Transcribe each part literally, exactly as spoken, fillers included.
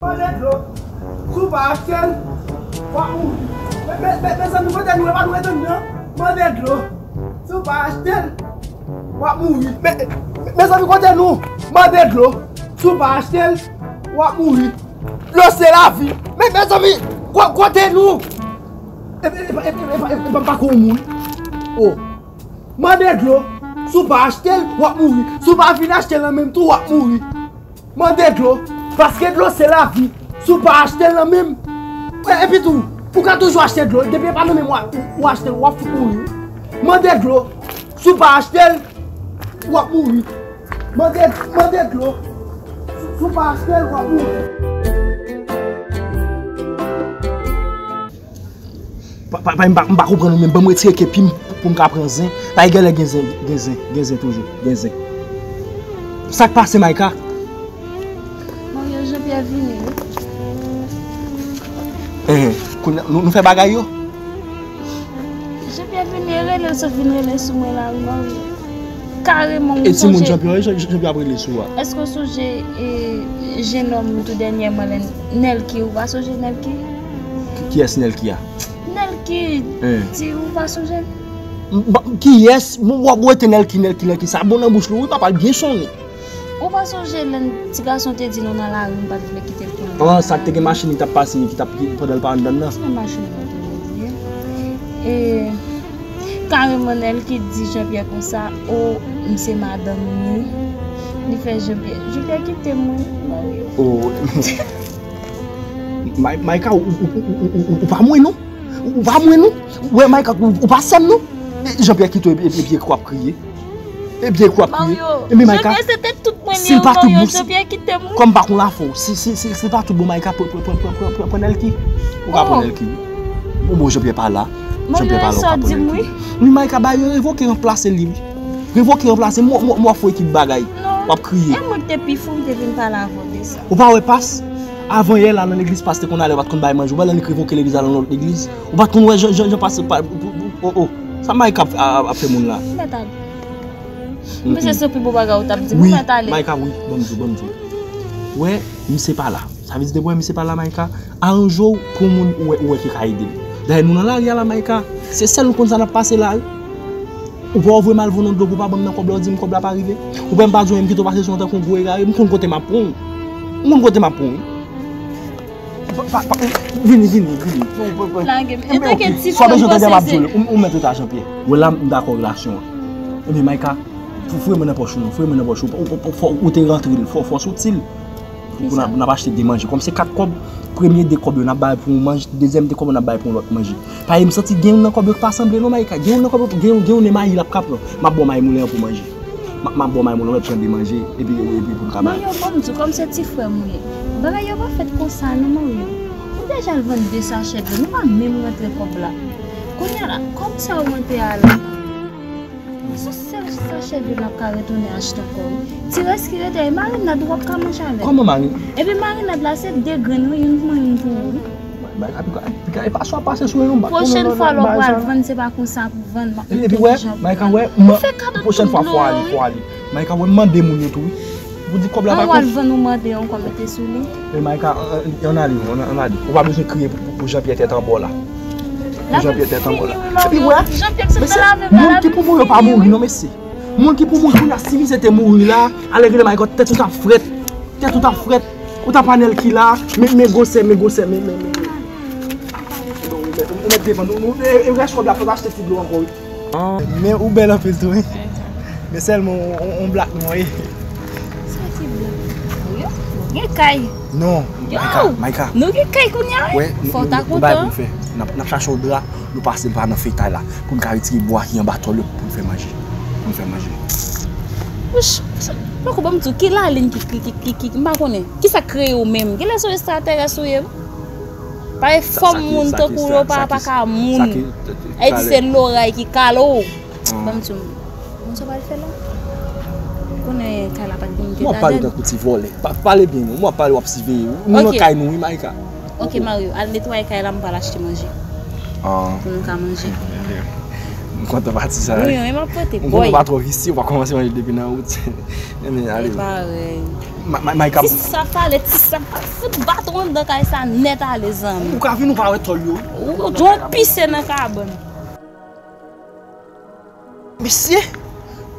Mande dlo. Si w pa achte l, w ap mouri. Me, me, me, mezanmi, kote nou? E pa nou rete nou an? Mande dlo. Si w pa achte l, w ap mouri. Me, me, mezanmi, kote nou? Mande dlo. Si w pa achte l, w ap mouri. Dlo se lavi. Me, mezanmi, ko-, kote nou? E, e, e, e, e, e, e, m pa kon moun. Oh. Mande dlo. Si w pa achte l, w ap mouri. Si w pa vin achte l nan menm tou, w ap mouri. Mande dlo, paske dlo se lavi. Si w pa achte l nan menm, e, epi tou, ou ka toujou achte dlo. Depi e pa nan menm w a, ou achte l, w ap fout mouri. Mande dlo, si w pa achte l, w ap mouri. Mande, mande dlo, si w pa achte l, w ap mouri. Pa, pa, pa, m pa, m pa konprann ou menm. Ban m retire kepi m pou m ka pran zen. Pa genlè gen zen, gen zen, gen zen toujou, gen zen. Sa k pase, Mayka? Mario, Jean-Pierre vini, wi. Enhen, kounye a, nou, nou fè bagay yo? Jean-Pierre vini, e rele l sot vin rele sou mwen la, wi, Mario. Kareman, ou sonje. E timoun Jean-Pierre, Jean-, Jean-Pierre ap rele sou a. Èske w sonje, e, jennonm tou dènyèman, lè Nelky, ou pa sonje Nelky? Ki, kiyès Nelky a? Nelky, ti, ou pa sonje l? M, m, kiyès? M, w ap rete Nelky, Nelky, Nelky. Sa bon nan bouch nou, wi, papa, l byen sonnen. Ou pa sonje lè ti gason te di nou nan lari, m pa t vle kite l konnen? Ah, sa k te gen machin li t ap pase, ki t ap, ki, pandan l pa anndan nan? Ki machin li te ye? E, Kareman Nelky di Jean-Pierre konsa, o, m se madanm li. Li fè Jean-Pierre, Jean-Pierre kite m, wi, Mario. Oh. May-, Mayka, ou, ou pa mwen, non? Ou, ou pa mwen, non? Ou wè, Mayka, ou, ou pa sè m, non? E, Jean-Pierre kite w, epi, epi, epi w ap kriye. Ebyen, kwa ap kriye? Mario, ebyen, Mayka, Jean-Pierre, se te tout premye w, Mario, Jean-Pierre kite m, wi. Kòm m pa konn lafò, si, si, si, si pa tout bon, Mayka, pran, pran, pran Nelky. Ou ka pran Nelky, wi. Bon, bon, Jean-Pierre pa la. Jean-Pierre pa la, ou ka pran Nelky. Wi, Mayka, ba yo revoke, ranplase li, wi. Revoke, ranplase, m, m, m ap fè ekip bagay. W ap kriye. E mwen ki te pi fou, m te vin pale avè w de sa. Ou pa wè pas? Avan yè la, nan legliz, pas te konn ale, ou pa t konn bay manje. Ou wè, lè nèg revoke legliz la nan lòt legliz. Ou pa t konn wè jan, jan, jan pas, pa, oh, oh. Sa Mayka ap, ap, ap fè moun la? Mèt ale. M panse se pi bon bagay ou t ap di m, ou mèt ale. Mayka, wi, ban m di w, ban m di w. Wè, misye pa la. Sa vle di depi wè misye pa la, Mayka, aranje w pou moun ou wè, ou wè ki ka ede m. Dayè nou nan lari a la, Mayka. Se sèl nou konn sa n ap pase la, wi. Ou pa ouvri m al voye yon dlo pou pa ban m nan kòb la, ou di m kòb la pa rive. Ou pa m pa di w, m kite w pase sou mwen tankou yon gwo egare, m konn kote m ap pran w. M konn kote m ap pran w. Pa, pa, pa, vini, vini, vini. Lage m. Enben, oke. Si w bezwen tande m ap di w, ou, ou mèt rete a Jean-Pierre. Wè la, m dakò relasyon an. Ebyen, Mayka, fou-, fouye mwen nan pòch ou non, fouye mwen nan pòch ou. Ou, ou, ou, fò, ou te rantre l, fò, fò soti l. Pou, pou n ap, n ap achte de manje. Kòm se kat kòb, premye de kòb yo n ap bay pou yon manje, dezyèm de kòb yo n ap bay pou yon lòt manje. Paske m santi gen youn nan kòb yo k pa sanble non, Mayka. Gen youn nan kòb yo, gen, gen youn nan mayi l ap ka pran. M ap ba w mayi moulen an pou manje. M ap, m ap ba w mayi moulen, w mèt pran de manje, epi, epi pou n ka bay. Mario, ban m di w, kòm se ti frè m ou ye. Bagay yo pa fèt konsa non, Mario. Ou deja al vann de sachè dlo, nou pa menm rantre kòb la. Kounye a la, kòb sa ou rantre a la. Se sèl sachè dlo n ap ka retounen achte ankò, wi. Ti rès ki rete a, e marinad ou p ap ka manje avè l. Kòman marinad? Epi marinad la, se de grenn, wi, youn pou mwen, youn pou ou, wi. Bay, bay, pika, pika, e pa swa pase sou yon bat. Pwochèn fwa lè w pral vann, se pa konsa pou vann, m ap montre w kijan pou vann. Ou fè kado tout dlo yo, wi. Pwochèn fwa, fò ale, fò ale. Mayka, wè, m mande moun yo tou, wi. Ou di kòb la pa konsa. An w al vann ou mande ankò mete sou li. Men Mayka, an, an, ann ale, ann, ann ale. Ou pa bezwen kriye pou, pou, pou Jean-Pierre tèt anba w la. Pou Jean-Pierre tèt anba w la. Epi wè, mesye, moun ki pou mouri yo pa mouri non, mesye. Moun ki pou mouri, kounye a, si misye te mouri la, ale rele Mayka, tèt ou t ap frèt. Tèt ou t ap frèt. Ou t ap anèl ki la, men, men gwosè, men gwosè, men, men, men. Ou mèt defann, ou, ou, e, e rès kòb la, fò n achte ti dlo ankò, wi. Ah, men ou bèl anpil tou, wi. Men sèlman on, on, on blak nou ye. Sa ki blak? Yo, gen kay. Non, Mayka, Mayka. Nou gen kay kounye a, wi. Fò w ta kontan. Wè, nou, nou, nou bay pou n fè. N ap, n ap chache yon dra, nou pase l pa nan fetay la. Pou n ka retire bwa ki anba tòl yo, pou n fè manje. Pou n fè manje. Wouch, poko ban m di w, ki lalin ki, ki, ki, ki, ki, m pa konnen. Kisa k kreye w menm? Genlè se yon ekstraterès ou ye. Paske fòm moun tankou w yo pa, pa ka moun. E di se loray ki kale w. Ban m di w, moun sa pral fè la. Konnen kay la pa t gen kèt ladan l. Mwen pale tankou ti vòlè. Pa, pale byen non. Mwen pale w ap siveye. Moun nan kay nou wi, Mayka. Ok, Mario, al netwaye kay la, m pral achte manje. Ah. Pou nou ka manje. M kontan pati sa. Wi, wi, m ap pote. M konnen w pa twò visye, w pa kòmanse manje depi nan wout. Ebyen, ale. E parèy. Ma- ma- Maïka. Ti sa pale, ti sa pale. Fout baton anndan kay sa nèt ale, zanmi. Ou ka vin, ou pa wè tòl yo. Ou, ou, ou pise nan kabann. Mesye,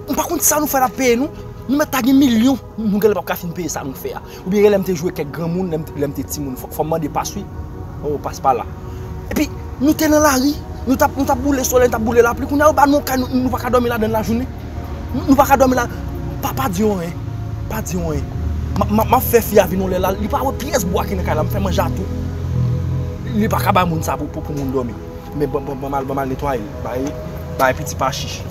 m pa konn sa nou fè l ap peye nou. Nou mèt ta gen milyon, nou genlè p ap ka fin peye sa nou fè a. Oubyen genlè m te jwe kèk granmoun, lè m te, lè m te timoun. Fò, fò m mande pas wi. Oh, pas pa la. Epi, nou te nan lari, nou t ap, nou t ap boule solèy, nou t ap boule lapli. Kounye a, yo ba nou yon kay, nou, nou pa ka dòmi ladan l lajounen. Nou, nou pa ka dòmi la. Pa, pa di yo anyen. Pa di yo anyen. M, m, m ap fè fi a vin yon lè la. Li pa wè pyès bwa ki nan kay la. M fè manje a tou. Li pa ka bay moun sa pou, pou, pou moun dòmi. Men ban, ban, ban m al, ban m al netwaye l. Bay, bay piti pa chich.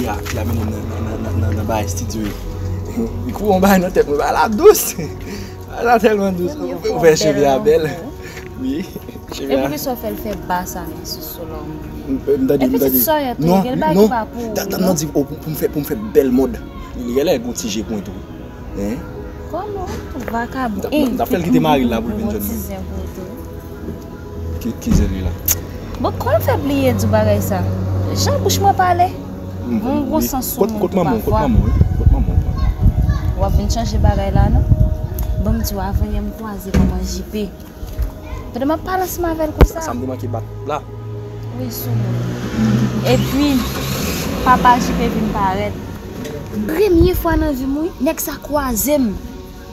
Ya, ya mennen m nan, nan, nan, nan, nan, nan bay estidyo yo. Li kouri yon bay nan tèt mwen, bay la dous. Bay la tèlman dous. Ou fè cheve a bèl. Wi, cheve a. Epi kisa w fè l fè ba sa nan sou solòm? M tande, m tande. Epi ti sòyèt ou, gen bagay ki pa pou ou, non? Non, non, di, oh, pou, pou m fè, pou m fè bèl mòd. Li genlè gon ti je pwen tou. Hein? Kòman? Vakabon. N ap fè l kite mari l la pou l vin jwenn mwen. Ki, ki zen li la? Bon, kòman w fè bliye di w bagay sa? Jan bouch mwen pale? Mwen gon sans sou moun tou pafwa. Kot manman w? Kot manman w? W ap vin chanje bagay la, non? Ban m di w, avan yè m kwaze manman J P. Pandan m ap pale ansanm avè l konsa. Sa m te manke bat la. Wi, sou moun. Epi, papa J P vin parèt. Premye fwa nan vi m, wi, nèg sa kwaze m.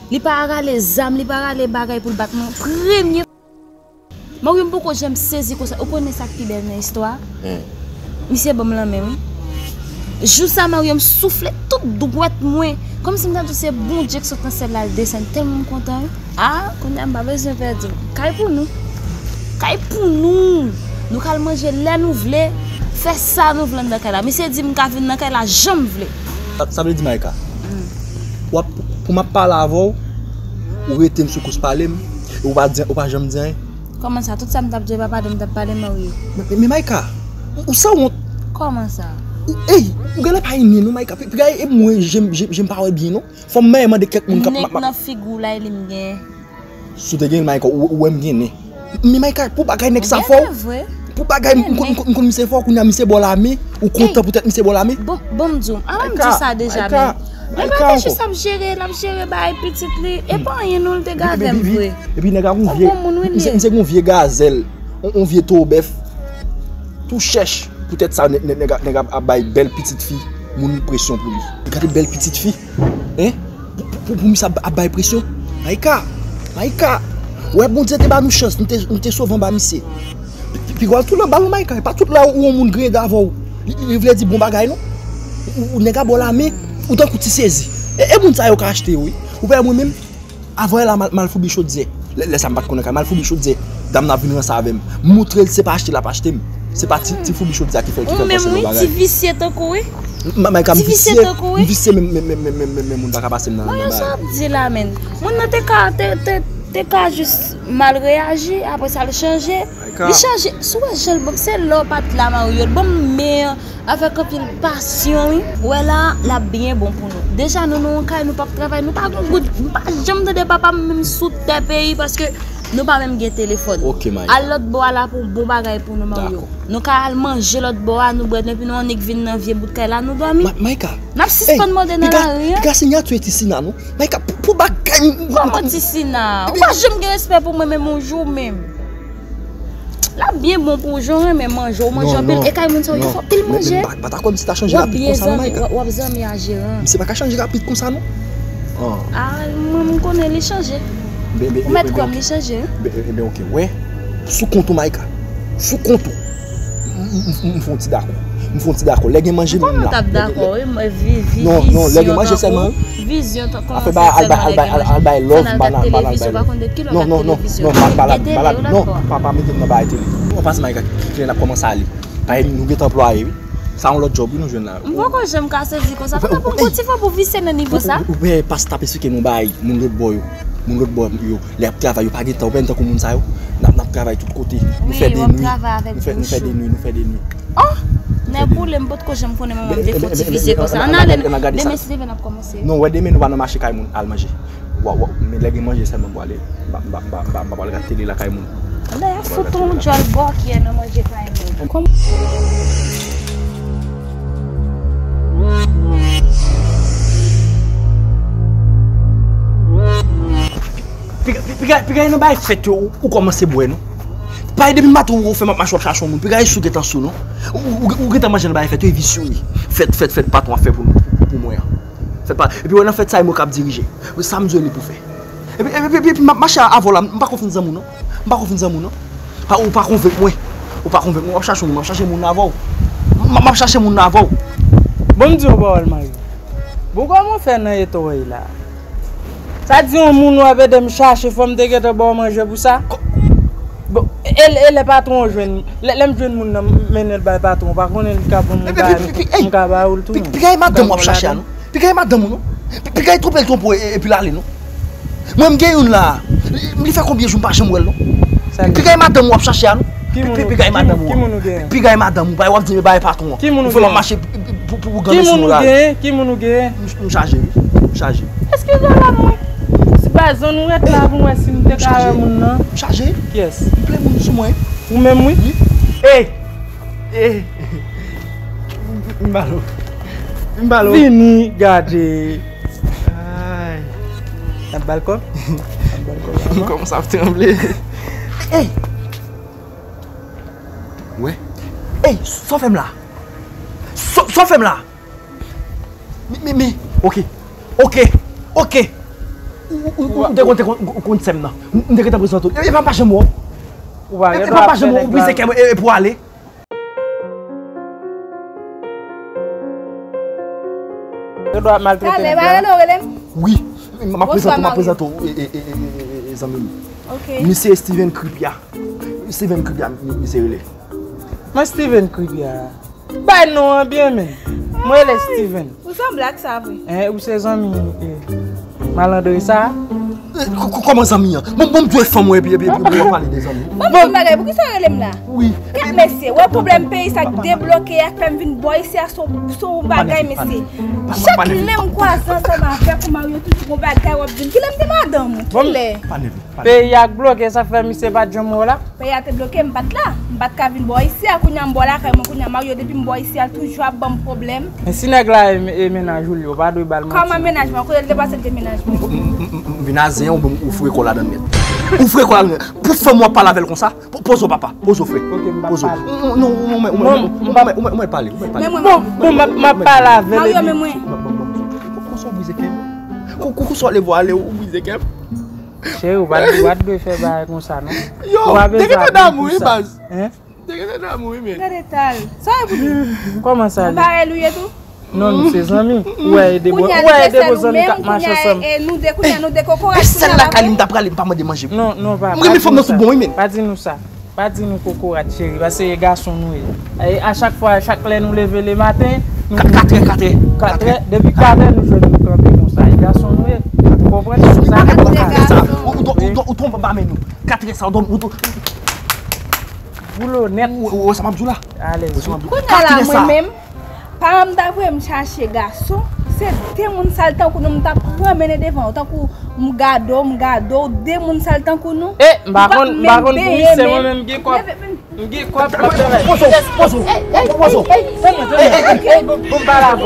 Li pa rale zam, li pa rale bagay pou l bat mwen. Premye. Mario, m poko janm sezi konsa. Ou konnen sa k pi bèl nan istwa a? Misye ban m lanmen, wi. Jou sa, Mario, m soufle tout dwèt mwen. Kòmsi m ta di w se Bondye k sot nan syèl la, l desann. Tèlman m kontan, wi. A, kounye a m pa bezwen pèdi w. Kay pou nou. Kay pou nou. Nou ka al manje lè nou vle. Fè sa nou vle anndan kay la. Misye di m ka vin nan kay la jan m vle. Sa, sa vle di, Maïka, w ap, pou m ap pale avè w, ou rete m sou kous pale m, e ou pa di, ou pa janm di anyen? Kòman sa? Tout sa m t ap di w, e pa pale m t ap pale, Mario? Men, men, men Maïka, ou, ou sanwont. Kòman sa? Ou, ey, ou genlè pa renmen non, Maïka. Pi, pi, e mwen, je m, je m, je m pa wè byen non. Fò m mande kèk moun k ap. Nèg nan figi w la, e li m gen. Si w te gen Maïka, ou, ou wè m gen nen. Men Maïka, pou bagay nèg sa fò. Gen nen vre. Pou bagay m konn, m konn, m konn misye fò, kounye a misye ba w lame, ou kontan poutèt misye ba w lame. Bon, bon m di w, anvan m di sa deja, men. Mwen pa te jis ap jere, l ap jere bay pitit li. E pa anyen non, l te gade m vre. Epi nèg a gon vye, misye, misye gon vye gazèl, on, on vye towo bèf. Tou chèch. Poutèt sa, nèg, nèg, nèg ap, ap bay bèl pitit fi moun presyon pou li. Gade bèl pitit fi. Hein? Pou, pou, pou, pou misye ap, ap bay presyon. Maïka! Maïka! Wè, Bondye te ba nou chans, nou te, nou te sove anba misye. Pi, pi, pi gwo tou nan bal ou, Maïka. E pa tout la ou yon moun griyen davè w. Li, li vle di bon bagay, non? Ou, ou, ou nèg a ba w lame, ou tankou ti sezi. E, e moun sa yo ka achte yo, wi. Ou wè mwen menm? Avan yè la, m al, m al foubi chodyè. Lè, lè sa m pa t konn nan kay, m al foubi chodyè. Dam nan ap vin ranse avè m. M montre l se pa achte l ap achte m. Se pa ti, ti foubi chodyè a ki fè, ki fè l pase nan bagay. Ou menm, wi, ti visye tankou, wi. M, m, m, m visye, m visye, men, men, men moun pa ka pase m nan, nan bagay. Sa w ap di la, menn. Moun nan te ka, te, te, te ka jis mal reyaji, apre sa l chanje. Li chanje, si w wè jan l ban m, se lè w pa t la, Mario, l ban m men an avèk anpil pasyon, wi. Ou wè la, l ap byen bon pou nou. Deja, nou nan yon kay, nou p ap travay, nou pa gen goud, m pa janm tande papa m menm sou tè peyi, paske nou pa menm gen telefòn. Ok, Maïka. Al lòt bò a la pou bon bagay pou nou, Mario. Dakò. Nou ka al manje lòt bò a, nou bwè, depi nou annik vin nan vye bout kay la, nou dòmi. Ma-, Maïka. N ap sispann mande nan lari an. Piga, piga sinyati Tisina, non? Maïka, pou, pou bagay m. Kòman Tisina? Ou pa janm gen respè pou mwen, menm yon jou, menm. L ap byen bon pou ou, jan w renmen manje, w manje anpil. E kay moun sa yo, yo fè anpil manje. Men, men, pa, pa ta kwè misye ta chanje rapid konsa non, Maïka. W ap zanmi a jeran. Misye pa ka chanje rapid konsa non. Ah, mwen, m konnen li chanje. Ou mèt kwè m li chanje, wi. Ebyen, ok, wè. Sou kont ou, Maïka. Sou kont ou. M, m, m, m fè yon ti dakò. M fè yon ti dakò. Lè gen manje, m la. Kòman w t ap dakò, wi, mwen, vi-, vi-, non, non, lè gen manje sèlman, wi. Vizyon, tankou, afè ba, al bay, al bay, al bay lòv, m pa nan, m pa nan bay lòv. Non, non, non, non, m pa, m pa, m pa, non, pa, pa mete m nan bagay tele. Ou pa sanm ak ki, ki lè n ap kòmanse ale. Paske nou gentan anplwaye, wi. Sa yon lòt djòb, wi, nou jwenn la. M poko janm ka sezi konsa. Kòman pou m konn ti fò pou visye nan nivo sa? Ou, ou, ou, ou, pas t ap esplike nou bagay, moun lòt bò yo. Moun lòt bò yo. Lè y ap travay, yo pa gen tan, ou pa wè n tankou moun sa yo. N ap, n ap travay tout kote. Nou fè de nwi. Nou fè, nou fè de nwi, nou fè de nwi. Oh! Nè boule, m potko janm konnen manman m te fè yon ti vizye konsa. Ann ale, demen si Dye vle n ap kòmanse. Non, wè demen nou pa nan mache kay moun, al manje. Wa, wa, men lè gen manje sèlman pou ale. M pa, m pa, m pa, m pa, m pa pral gade tele lakay moun. Dayè fout yon djòl bòkyè nan manje kay moun. Kòm- Mwen, Piga, piga, piga nan bay fèt yo, ou, ou kòmanse bwè, non? Bay depi maten ou fè m ap mache w ap chache yon moun. Piga sou gentan sou, non? Ou, ou, ou gentan manje nan bay fèt yo, epi sou wi. Fèt, fèt, fèt patwon ap fè pou nou, pou, pou mwen an. Fèt pa, epi wè nan fèt sa, e mwen k ap dirije. Sa m di w li pou fè. Epi, epi, epi, epi m ap mache avè w la, m pa konn fin zanmi w, non. M pa konn fin zanmi w, non. Pa, ou pa konvenk mwen. Ou pa konvenk mwen. W ap chache moun, m ap chache moun avè w. M, m ap chache moun avè w. Bon, m di yon pawòl, Mario. Bon, kòman w fè nan eta w ye la? Sa di yon moun w ap ede m chache, fò m te gentan ba w manje pou sa? Bon, e, e lè patwon jwenn, lè, lè m jwenn moun nan, m mennen l bay patwon, w pa konnen li ka ban m yon bagay, m ka ba ou l tou, non. Piga e madanm w ap chache a, non? Piga e madanm ou, non? Piga e twonpe l twonpe w e, epi l ale, non? Mwen, m gen youn la. Li, li fè konbyen jou m pa janm wè l, non? Piga e madanm w ap chache a, non? Piga e madanm ou. Piga e madanm ou, bay w ap di m bay patwon an. Ou fè m ap mache pou, pou, pou granmèsi moral. Ki moun ou genyen? Ki moun ou genyen? M, m chaje, wi. M chaje. Eskize w la, mwen. Se pa zòn ou ret la pou wè si m te ka wè moun nan. M chaje. Kiyès? M plen moun sou mwen. Ou menm, wi. Wi. Ey! Ey! M balo. M balo. Vini gade. Ay. N ap ba l kòb? N ap ba l kòb avan? M kòmanse ap tranble. Ey! Wè. Ey, sa w fè m la? Sa, sa w fè m la? Mi, mi, mi. Ok. Ok. Ok. Ou, ou, ou, ou te konn, te konn, ou konn sè m nan. M, m te gentan prezante w. E, e pa m pa janm wè w. E, e pa m pa janm wè w, ou brize kè m, e, e pou w ale. Yo dwa maltrete nèg la. Talè, pa rele w, rele m. Wi. M ap prezante w, m ap prezante w, e, e, zanmi m. Ok. Misye Steven Kripya. Steven Kripya, mi, misye rele. Mwen Steven Kripya. Bay non an byen, men. Mwen rele Steven. Ou sanble ak sa vre. Hein, ou se zanmi, eh, malandre sa? Eh, kò-, kò-, kòman zanmi an? Bon, bon, m dwe fanm, epi, epi, epi, epi, w ap pale de zanmi. Bon, bon, bagay, poukisa w rele m la? Wi. Gad, mesye, wè pwoblèm peyi sa k debloke a, k fè m vin bò isi a, se yon, se yon bagay, mesye. Chak lè m kwaze ansanm avèk ou, Mario, toujou gon bagay w ap di m. Kilè m te madanm ou? Kilè? Pa nève, pa nève. Peyi a k bloke, sa fè misye pa t janm wè w la? Peyi a te bloke, m pa t la. M pa t ka vin bò isi a, kounye a m bò lakay mwen, kounye a Mario, depi m bò isi a, l toujou ap ban m pwoblèm. Men si nèg la e, e mennaj ou l ye, ou pa dwe ba l manti. Kòman mennaj mwen? Kote l te pase l te mennaj mwen? M, m, m, m vin a zen an, ou ban m, ou foure kò ladann nèt. Ou foure kò ladann nèt. Pou fanm w ap pale avè l konsa? Po-, poze w, papa. Poze w, frè. Ok, m p ap pale. Non, non, ou mèt, ou mèt, ou mèt, ou mèt pale, ou mèt pale. Bon, bon, m ap, m ap pale avè l. Mario, men mwen. Bon, bon, bon. Konsa w brize kè m. Kon, kon, konsa w leve w ale, ou brize kè m. Cheri, ou pa, ou pa t dwe fè bagay konsa, non. Yo, ou pa bezwen ap ri pou sa. Hein? Te gentan damou, wi, men. Gade tal. Sa e pou di? Kòman sa li? Parèy ou ye tou? Non, nou se zanmi. Ou wè e de bò, ou wè e de bò zanmi k ap mache ansanm. Kounye a, e nou de, kounye a, nou de kokorat. E sèl lakay li m t ap prale, m pa mande manje. Non, non, pa, pa di nou sa. M renmen fanm nan tout bon, wi, men. Pa di nou sa. Pa di nou kokorat, cheri, paske e gason nou ye. E a chak fwa, chak lè nou leve le maten, nou... Ka-, katrè, katrè. Katrè, depi katrè nou jwenn nou kanpe konsa. E gason nou ye. Ou konprann? Ou pa gen dwa katrè sa. Ou, ou, ou, ou, ou twonpe ba men nou. Katrè sa, ou twonpe, ou twonpe. Boulonèt. Ou, ou, ou wè sa m ap di w la? Alèz. Ou wè sa m ap di w? Kounye a la, mwen menm, paran m ta voye m chache gason, se de moun sal tankou nou m t ap pran mennen devan yo, tankou m gade w, m gade w, de moun sal tankou nou. E, m pa konn, m pa konn pou misye, mwen menm m gen kòb. M gen kòb, m ap travay. Pozo, pozo, pozo. Bon, m pale avè w.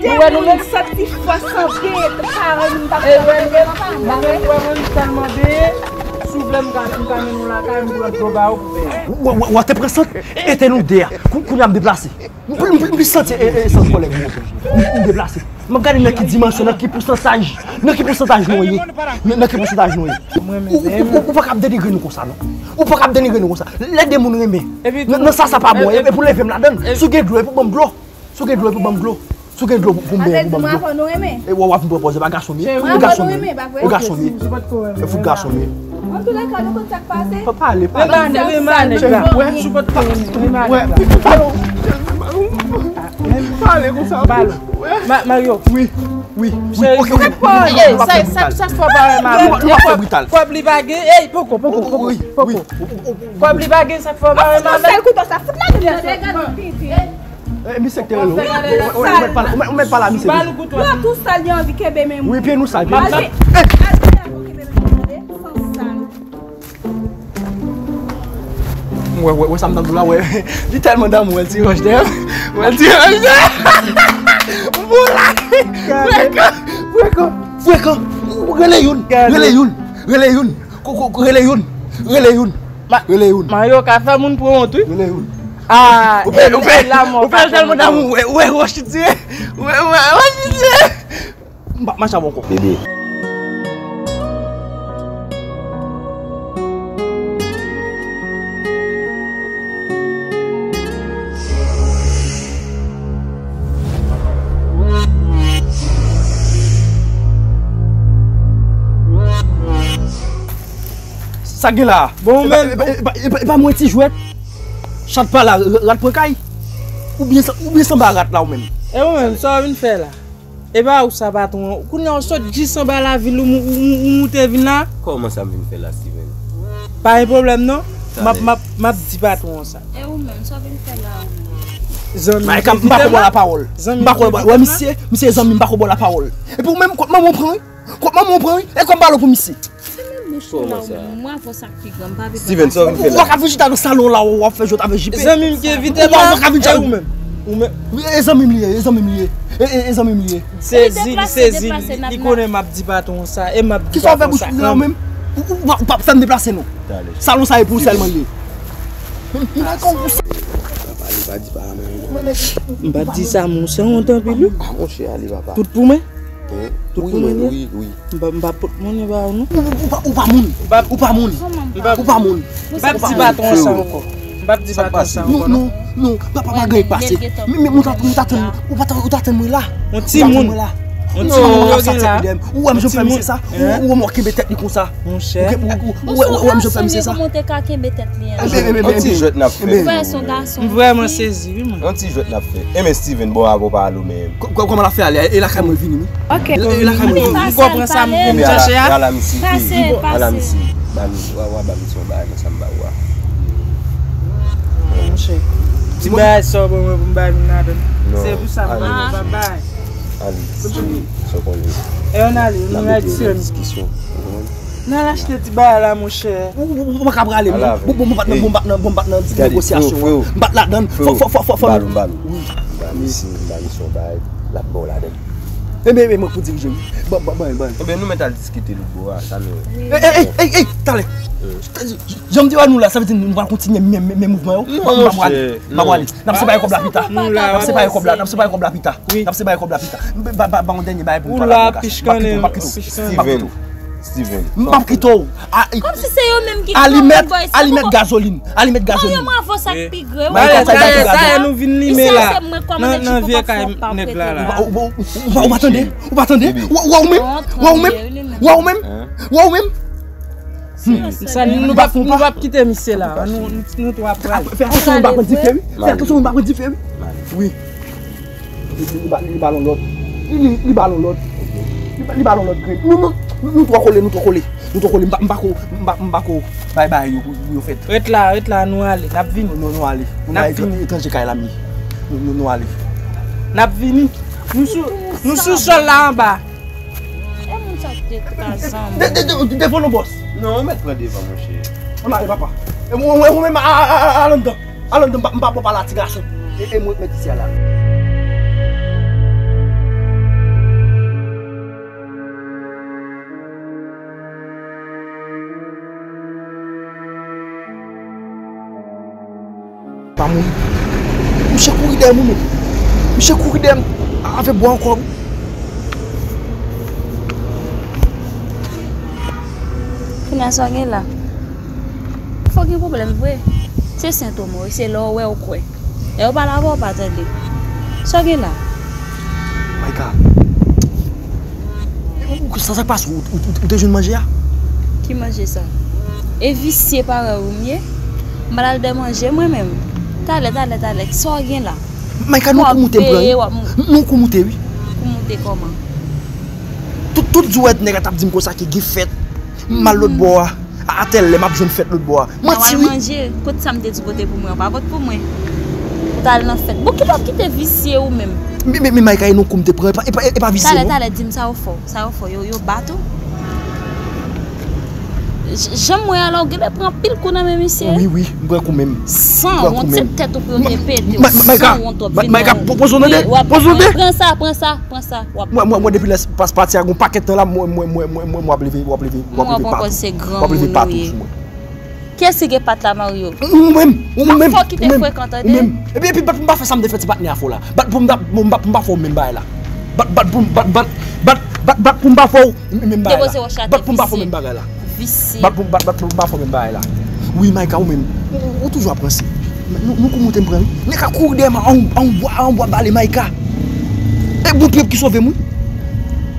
Nou wè nou menm. Santi fòs an pye, paran nou m t ap pran mennen devan pa m. Mwen menm, mwen menm, tèlman benyen, si w vle m ka, m ka mennen w lakay, m pran dlo ba ou pou benyen. W, w, w te pran sant, ete nou de a. Kou-, kounye a m deplase. M, m, m, m plis santi, e, e, sans kòlè m, m, m deplase. M ap gade nan ki dimansyon, nan ki pousantaj, nan ki pousantaj nou ye. Nan, nan ki pousantaj nou ye. Ou, ou, ou, ou pa kab denigre nou konsa, non. Ou pa kab denigre nou konsa. Lè de moun renmen. Nan, nan sa, sa pa bon. E, e pou leve m ladann. Si w gen dlo, e pou ban m dlo. Si w gen dlo, e pou ban m dlo. Si w gen dlo pou m benyen, pou ban m dlo. E wè w ap vin pran pòz, e pa gason m ye. E gason m ye. E gason m ye. E fout gason m ye. Antouka, nou konn sa k pase. Pa pale, pale. Rema nèg, rema nèg la. Wè, si w pa t konn, rema nèg la. Pale konsa. Balo. Ma-, Mario. Wi, wi, wi. Ok, ok. Ey, sa, sa, sa k fè w pa renmen avè l? Nou pa fè brital. Kòb li pa gen. Ey, poko, poko, poko, poko. Kòb li pa gen, sa k fè w pa renmen avè l? Sèl kouto sa fout la. Eh, misye k te rele w. Ou, ou, ou, ou mèt pale, ou mèt, ou mèt pale a misye. Yo tou sal, yo anvi kenbe men mwen. Wi, pye nou sal, pye nou sal. Al pye a, kenbe men mwen, tande? San sal. Wè, wè, wè sa m t ap di w la, wè. Li tèlman damou, wè l ti wòch dèyè. Wè l ti wòch dèyè. Boulay. Frekan, frekan, frekan. Rele youn, rele youn. Rele youn. Ko, ko, ko, rele youn. Rele youn. Ma, rele youn. Mario ka fè moun pran wont, wi. Rele youn. Ah, ou fè, ou fè, la mò ou fè tèlman damou, wè, wè, wè, chitire. Wè, wè, wè, chitire. M p ap mache avè w ankò. Bebe. Sa gen la? Bon, e pa, men e pa, e pa, e pa, e pa mwen ti jwèt. Chat pa la, r-, rat pran kay. Ou byen san-, ou byen sanble a rat la ou menm. E ou menm, sa w vin fè la? E pa ou sa, patwon an. Kounye a w sot jis anba lavil, ou, ou, ou, ou moute vin la. Kòman sa m vin fè la, Steven? Pa gen pwoblèm non. M ap, m ap, m ap di patwon an sa. E ou menm, sa w vin fè la ou menm? Zanmi, Maïka, m pa ko ba w lapawòl. M pa ko ba w, wè misye, misye zanmi m, m pa ko ba w lapawòl. Epi ou menm, kòb manman w pran wi. Kòb manman w pran wi. E kòb balo pou misye. Fèmen bouch ou la ou menm. Mwen avè w sa k pi gran, m pa vle pale. Steven, sa w vin fè la? Ou pa ka vin chita nan salon la, w ap fè jwèt avè jipe. Zanmi m ki envite m la. Ou pa ka vin chita. E ou menm? Ou menm? E zanmi m li ye, e zanmi m li ye. E, e, e zanmi m li ye. Sezi, li sezi, li konnen m ap di patwon sa, e m ap di patwon sa kanmenm. Kisa w fè bouch ou la ou menm? Ou, ou, ou pa, ou pa fè m deplase non. Salon sa e pou ou sèlman li ye. Men, men, men, kòm ou sa. Papa, li pa di pa mwen. M pa di sa, monchè, wont anpil wi. Ah, monchè, ale, papa. Tout pou mwen? Tout pou mwen, wi, wi. M pa, m pa pot monnen ba ou non. Ou, ou, ou pa, ou pa moun. Ou pa moun. Ou pa moun. M p ap di patwon sa ankò. M p ap di patwon sa ankò non. Non, non, non, papa pa gen pase. Men, men, mwen ta, mwen ta tann, ou pa ta, ou ta tann mwen la. Yon timoun. Yon timoun yo gen la. Ou wè m jan fè misye sa? Ou, ou wè m kenbe tèt li konsa? Monchè. Ou, ou, ou, ou wè m jan fè misye sa? Kòman w te ka kenbe tèt li an? Yon ti jwèt n ap fè. Frè, se yon gason. M vrèman sezi wi mwen. Yon ti jwèt n ap fè. Enben Steven, bon, avan w pa ale w menm. Kò-, kò-, kòman l ap fè ale? E lakay mwen vini wi. Ok. E, e lakay mwen vini. Ou konpran sa m vin chache a? Pase, pase. Ala misye, ba m, wa, wa ba m ti yon bagay nan sa m ba ou a. Monchè. Ti bagay sa w ban mwen pou m bay moun ladan. Se pou sa m pa bay. Ale, sa w konnen. E ann ale, nou rete nan diskisyon. N al achte ti bagay la, monchè. Ou, ou, ou pa ka prale non. Bon, bon, bon, bat nan, bon, bat nan, bon, bat nan ti negosyasyon an. M bat ladann. Fò, fò, fò, fò, fò. M ba l, m ba l. Wi. M ba misye, m ba misye yon bagay, l ap ba w ladann. Enben, enben, mwen pou dirije wi. Ban, ban, ban, ban. Enben, nou mèt al diskite lòt bò a, sa nou. Ey, ey, ey, ey, ey, talè. Jan m te wè nou la, sa vle di nou pral kontinye menm, menm, menm mouvman yo? Non, monchè. M pa prale. M pa prale. N ap separe kòb la pita. N ap separe kòb la, n ap separe kòb la pita. Wi. N ap separe kòb la pita. Ba, ba, ba yon dènye bagay pou m pale avè w. M p ap kite w. M p ap kite w. Steven, Steven. M p ap kite w. Kòmsi se yo menm ki kòmann bòy sa. Alimèt gazolin. Alimèt gazolin. Mario, mwen avè w sa k pi gre wi. Dayè, dayè, nou vin limen la. Nan, nan vye kay nèg la la. Ou pa, ou pa, ou pa tande? Ou pa tande? Wè w menm? Wè w menm? Wè w menm? Hmm. Sa, nou p ap, nou p ap kite misye la. Nou, nou, nou twa pral. Fè atansyon moun pa pran dife wi. Fè atansyon moun pa pran dife wi. Wi. Li, li, li ba, li ba l yon lòt. Li, li, li ba l yon lòt. Li ba, li ba l yon lòt grenn. Nou, nou, nou, nou twò kole, nou twò kole. Nou twò kole. M pa, m pa ko, m pa, m pa ko bay bagay yo pou, pou yo fèt. Ret la, ret la, nou ale. N ap vini. Nou, nou, nou ale. Nou ale etranje kay la m ye. Nou, nou, nou ale. N ap vini. Nou sou, nou sou sòl la anba. E moun sa k te kraze anmwe. De, de, de, devan non, bòs. Non, ou mèt pran devan, monchè. Ann ale, papa. E mwen, mwen, mwen menm, a, a, a, a, al anndan. Al anndan, m pa, m pa bon pale a ti gason. E, e mwen k mèt isi a la. Pa moun. Misye kouri dèyè m wi menm. Misye kouri dèyè m avèk bwa ankò wi. Kounye a sa w gen la? Fò gen pwoblèm vre. Se sentòm ou, se lè w wè w kwè. Lè yo pale avè w, w pa tande. Sa w gen la? Maïka. Ou, ou, sa, sa k pase? Ou, ou, ou, ou te jwenn manje a? Ki manje sa? E visye parèy ou m ye? M pral al dè manje mwen menm. Talè, talè, talè. Sa w gen la? Maïka, non kou moute m pran wi. Non kou moute wi. Kou moute kòman? Tout, tout jou wè nèg la t ap di m konsa ke gen fèt. M al lòt bò a. A, a tèl lè m ap jwenn fèt lòt bò a. Manti wi. Mwen al manje, kot sa m te di w pote pou mwen an, pa pot pou mwen. Ou t al nan fèt. Bon, ki pa kite visye ou menm. Men, men, men Maïka, e non kou m te pran, e pa, e pa, e pa visye non. Talè, talè, di m sa yo fè w, sa yo fè w, yo, yo bat ou? J- Jan m wè a la, ou genlè pran anpil kou nan men misye. Wi, wi, m pran kou menm. San wont, se tèt ou pou yo te pete w. San wont w ap vin nan. Maika, poze w tande, poze w tande. Pran sa, pran sa, pran sa. W ap. Mwen, mwen, mwen, depi lè pas pati a gon pakèt tan la, mwen, mwen, mwen, mwen, mwen, w ap leve, w ap leve, w ap leve patou sou mwen. Kiyès ki gen pat la, Mario? Ou menm, ou menm, ou menm. Fò kite frekan, tande. Epi, epi, bat pou m pa fè sa m te fè ti patnè a fè w la. Bat pou m pa, pou m pa, pou m pa fè w menm bagay la. Bat, bat pou m, bat, bat, bat, bat, bat pou m pa fè w menm bagay la. Depoze wòch la. Bat pou m pa fè w menm bagay la. Visye. Bat pou, bat, bat pou m pa fè w menm bagay la. Wi, Maika, ou menm. Ou, ou, ou toujou ap ranse. Nou, nou kou moute m pran, wi. Nèg ka kouri dèyè m a yon, a yon bwa, a yon bwa bale, Maika. E bon pye ki sove m, wi.